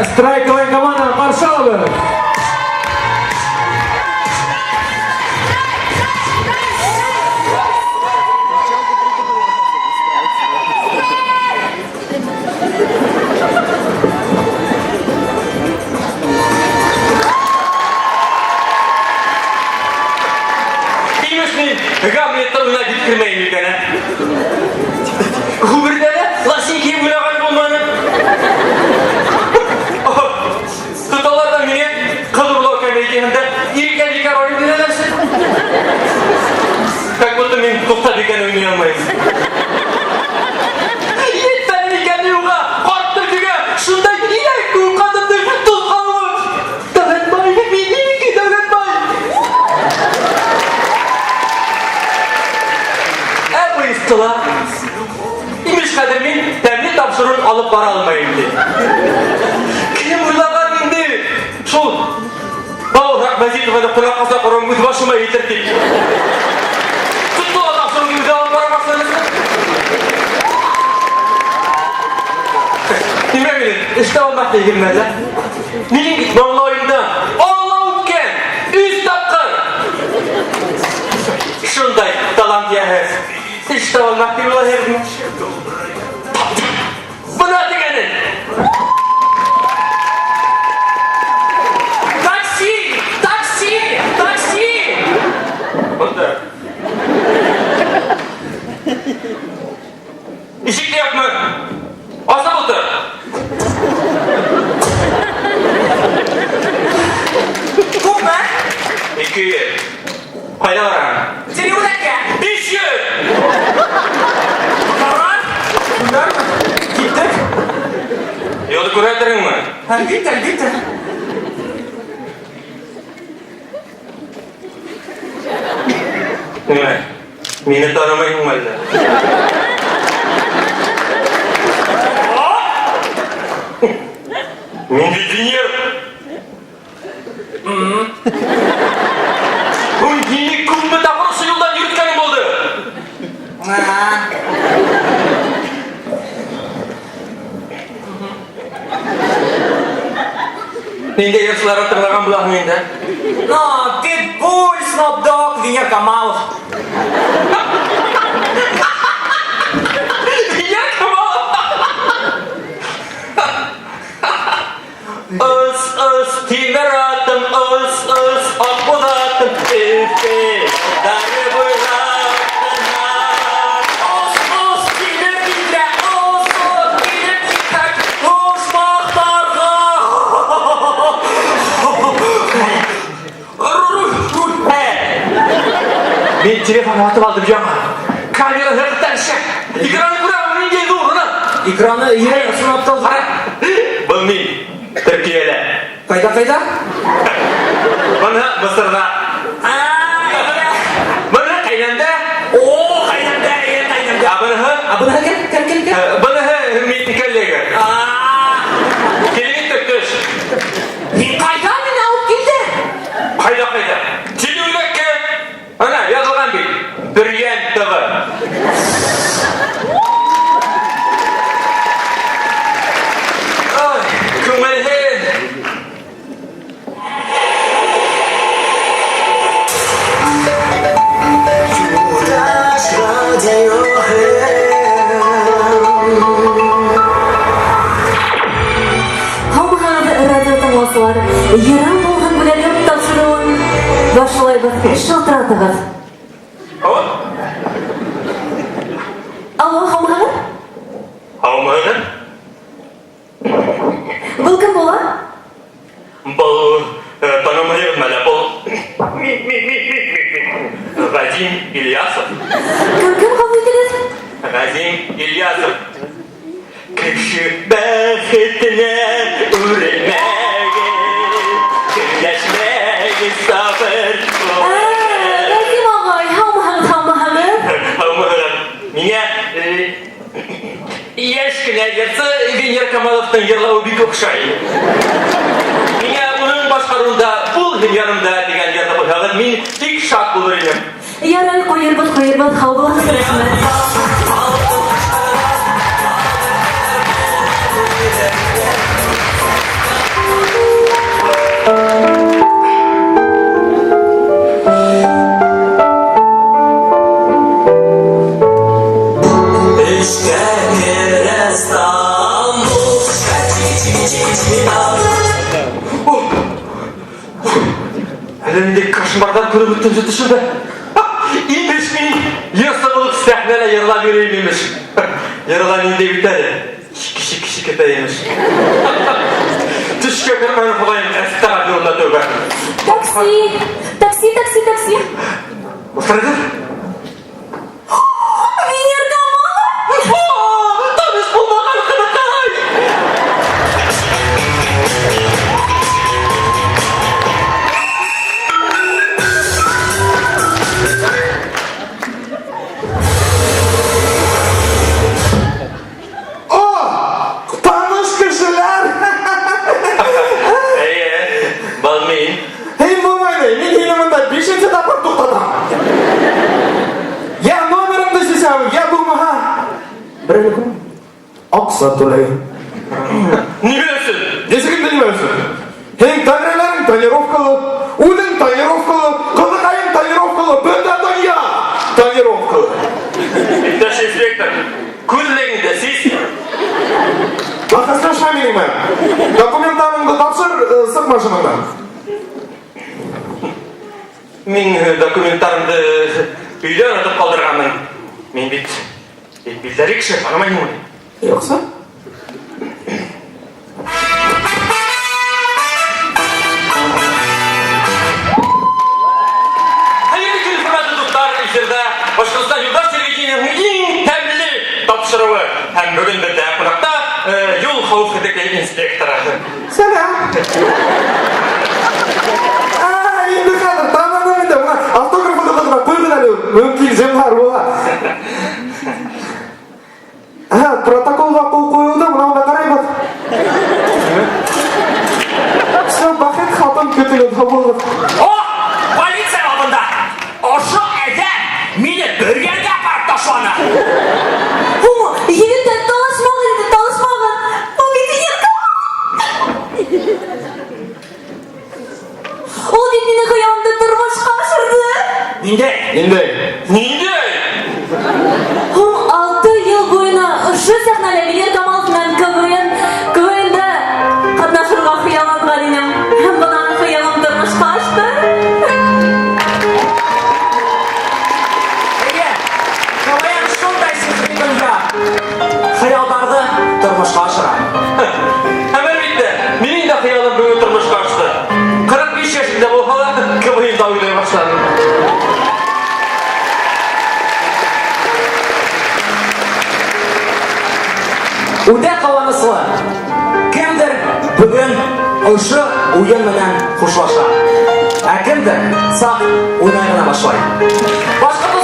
Страйковая команда ҡаршы алабыҙ. Имеш мин Гамлет тылына җиткермәйем икән, ә? Гомердә дә лосин киеп уйнаган булмады. Тоталар да мине Кыз урлау комедияһендә Иркә ролен бирәләрсе. Как будто мин Туктабикәне уйный алмыйм. Еткән микән юга, карт төлкегә шундай иләк кеүек хатынның тоз калуы. Дәүләтбай, минеке Дәүләтбай. Ә боештыла. Имеш хәзер мин тәмле тапшыруын алып бара алмыйм ди. Кем уйлаган инде шул Бауырһак Мәзитованы кунакка чакыруым үз башыма етер дип. Тоттыла тапшыруын үзе алып бара башлады. Нимә минем эштә алмак дигән мәллә? Минем бит маңлаемда Алла үпкән өч тапкыр. Шундай талант ияһе. Эш таба алмак дип уйлайһың. Бына дигәнең. Такси! Такси! Такси! Монда. Ишекне япма. Асып утыр. Күпме? 200. Кайда барам? Телеүзәккә. 500! Ярар. Ярар. Киттек. Юлды күрә торыңмы? Әлбиттә, әлбиттә. Нимә? Мине танымыйһыңмы әллә? Мин бит Венер. Ой, мине күпме тапкыр шул юлдан йөрткәнең булды. Нинди җырчыларны тыңлаган буласың инде? Ну, Питбуль, Snoop Dogg, Венер Камалов. Венер Камалов. Ыс, ыс, тимер атым, ыс, ыс, Акбуз атым, Өфе, дары буйлап кына. Ыс, ыс, килеп китә, ыс, ыс, килеп китә, почмакларга. Мин телефон һатып алдым яңа. Камера хәтта шәп. Экраны күрәм, нинди зур гына. Экраны йә сынап тал. Кара. Был мин. Төркиядә. Кайда, кайда? Быны Мысырда. Быны Кайнанда. О, Кайнанда, е, Кайнанда. А быныһы? А быныһы кем? Кем, кем, кем? Быныһы мин коллега. Килеп еттек, төш. Һин кайда мине алып килдең? Кайда, кайда? Телеүзәккә. Ана, язылган бит. Бөрйән ТВ. Ой, күңелһез. Юлдаш радио. Һаумыһығыҙ, радио тыңлаусылар! Йырым булһын бүләгем тапшырыуын башлайбыҙ. Шылтыратығыҙ. О, Алло, һаумыһығыҙ? һаумыһығыҙ? Был кем була? Был танымайһығыҙмы әллә? Был мин, мин, мин, мин, мин, мин. Газим Ильясов. Кем, кем, ғәфү итегеҙ? Газим Ильясов. Кеше бәхетенә үрелмәгеҙ, көнләшмәгеҙ, сабыр Газим ағай, һаумыһығыҙ, һаумыһығыҙ? Һаумыһығыҙ. Миңә йәш кенә йырсы Венер Камаловтың йырлауы бик оҡшай. Миңә уның башҡарыуында «Бул һин янымда» тигән йырҙы ҡуйһағыҙ, мин бик шат булыр инем. Ярай, ҡуйырбыҙ, ҡуйырбыҙ, һау булығыҙ, рәхмәт. Әллә нинди кошмарҙар күреп үттем төшөмдә. Имеш мин йырсы булып сәхнәлә йырлап йөрөйөм имеш. Йырлар нинди бит әле. Кеше кеше көтә имеш. Төшкә кермәгән Ходаем, әстәгъфирулла тәүбә. Такси! Такси, такси, такси! Утырды. Венер Камалов! Таныш булмаган кызыкай. О, таныш кешеләр! Әйе, был мин. Һин булмайды, мин һине монда бишенсе тапҡыр туҡтатам. Я номерыңды сисәм, я булмаһа. Бер көн аҡса түләйем. Ни өсөн? Нисек инде нимә өсөн? Һинең тәҙрәләрең тонировкалы, үҙең тонировкалы, ҡыҙыҡайың тонировкалы, бөтә донъя тонировкалы. Иптәш инспектор, күҙлегеңде сис. Бәхәсләшмә минең менән. Документтарыңды тапшыр, сыҡ машинаңдан. Мин документтарымды өйҙә онотоп ҡалдырғанмын. Мин бит билдәле кеше, танымайһыңмы? Юҡса? Хәйерле көн, хөрмәтле дуҫтар, эфирҙа Башҡортостан Юлдаш телевидениеһының иң тәмле тапшырыуы. Һәм бөгөн беҙҙә ҡунаҡта юл хәүефһеҙлеге инспекторы. Сәләм. А, инде хәҙер таныным инде. Бына автографын уҡырға ҡуйығыҙ әле. Мөмкин, зинһар була. Ага, протоколға ҡул ҡуйылды, бына бында ҡарайбыҙ. Все, бәхет хатын көтөгөҙ, һау булығыҙ. О, полиция алдында! Ошо әҙәм мине бөрйәнгә апарып ташланы. О, егеттәр, талашмағыҙ инде, талашмағыҙ! Ул бит Венер Камалов! Ул бит минең хыялымды тормошҡа ашырҙы! Ниндәй? Ниндәй? Ниндәй? Һуң 6 йыл буйына ошо сәхнәлә Венер Камалов менән КВНда ҡатнашырға хыялланған инем. Һәм бына хыялым тормошҡа ашты. Эйе, КВН шундай сихри донъя. Хыялдарҙы тормошҡа ашыра. Һәм әлбиттә, минең дә хыялым бөгөн тормошҡа ашты. 45 йәшемдә булһа ла, КВНда уйнай башланым. Үтә ҡыуаныслы. Кемдер бөгөн ошо уйын менән хушлаша. Ә кемдер саҡ уйнай ғына башлай. Башҡортостан